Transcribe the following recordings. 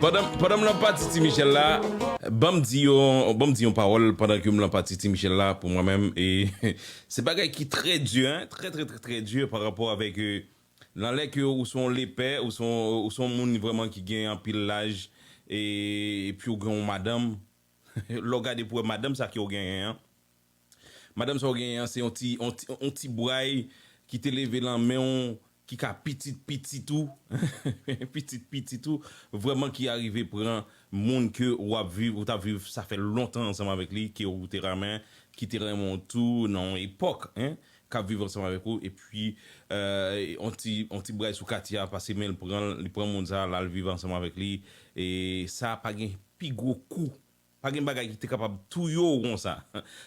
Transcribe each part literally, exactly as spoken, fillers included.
Pandan, pandan m lan pati Ti Michel la, ban m di yon, ban m di yon pawòl pandan ke m lan pati Ti Michel la pou mwen menm. E se bagay ki trè di, hein, trè, trè, trè, trè di pa rapò avèk, euh, nan lè ke ou se yon lepè, ou se yon, ou se yon moun vrèman ki gen anpil laj, e, epi ou gen yon madanm, lè w gade pou wè madanm sa ke w genyen an, madanm sa w genyen an, se yon ti, yon ti, yon ti bway ki te leve lan men w, ki ka pitit pitit ou, pitit pitit ou, vrèman ki arive pran moun ke w ap viv, ou t ap viv, sa fè lontan ansanm avèk li, ke ou te renmen, ki te renmen w tou nan yon epòk, hein, k ap viv ansanm avèk ou, epi, euh, yon ti, yon ti bway sou katye a, pase men l pran, li pran moun sa, l al viv ansanm avèk li, e sa pa gen pi gwo kou. Pa gen bagay ki te kapab touye w konsa.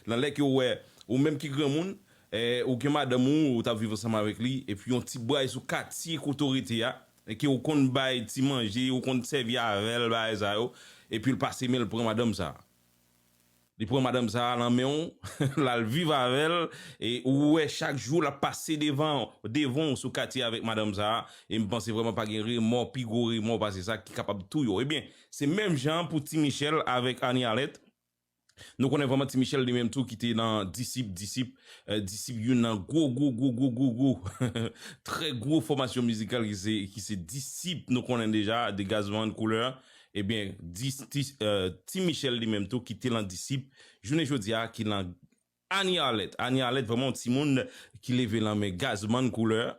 Nan lè ke w wè, ou menm ki granmoun, eh, ou gen madanm ou, ou t ap viv ansanm avèk li, epi yon ti bway sou katye kote w rete a, e ke ou konn bay ti manje, ou konn sèvi avè l, bagay sa yo, epi l pase men l pran madanm sa. Li pran madanm sa a lan men w, l al viv avè l, e ou wè chak jou l ap pase devan, devan w sou katye avèk madanm sa a, e m panse vrèman pa gen remò, pi gwo remò pase sa ki kapab touye w. Ebyen, se menm jan pou Ti Michel avèk Anie Arlette. Nou konnen vrèman Ti Michel li menm tou ki te nan Disip, Disip, eh, Disip youn nan gwo, gwo, gwo, gwo, gwo, gwo, trè gwo fòmasyon mizikal ki se, ki se Disip, nou konnen deja, de Gazman Koulè. Ebyen, dis, dis, eh, Ti Michel li menm tou ki te lan Disip, jounen jodi a, ki lan Anie Arlette. Anie Arlette vrèman yon timoun ki leve lan men Gazman Koulè,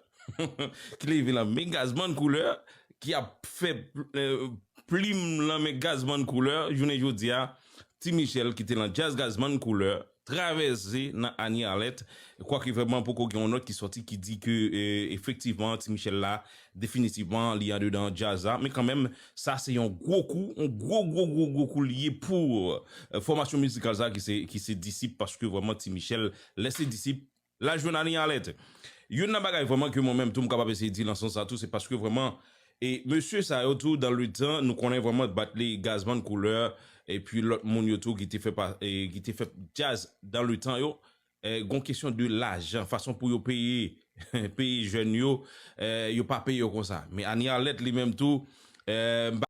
ki leve lan men Gazman Koulè, ki ap fè, eh, plim lan men Gazman Koulè, jounen jodi a, Ti Michel ki te lan djaz Gazman Koulè, travèse nan Anie Arlette, kwake vrèman poko gen yon nòt ki sòti ki di ke, eh, efektivman, Ti Michel la, definitivman, li andedan djaz la, men kanmenm, sa se yon gwo kou, yon gwo, gwo, gwo, gwo kou li ye pou, eh, fòmasyon mizikal sa ki se, ki se Disip, paske vrèman Ti Michel, lè se Disip, l al jwenn Anie Arlette. Youn nan bagay vrèman ke mwen menm tou m kapab eseye di lan sans sa tou, se paske vrèman, e mesye sa yo tou, dan le tan, nou konnen vrèman bat li Gazman Koulè, epi lòt moun yo tou ki te fè pa, e ki te fè djaz dan le tan yo, eh, gon kesyon de lajan, fason pou yo peye, peye jèn yo, eh, yo pa peye yo konsa. Men Anie Arlette li menm tou, eh, m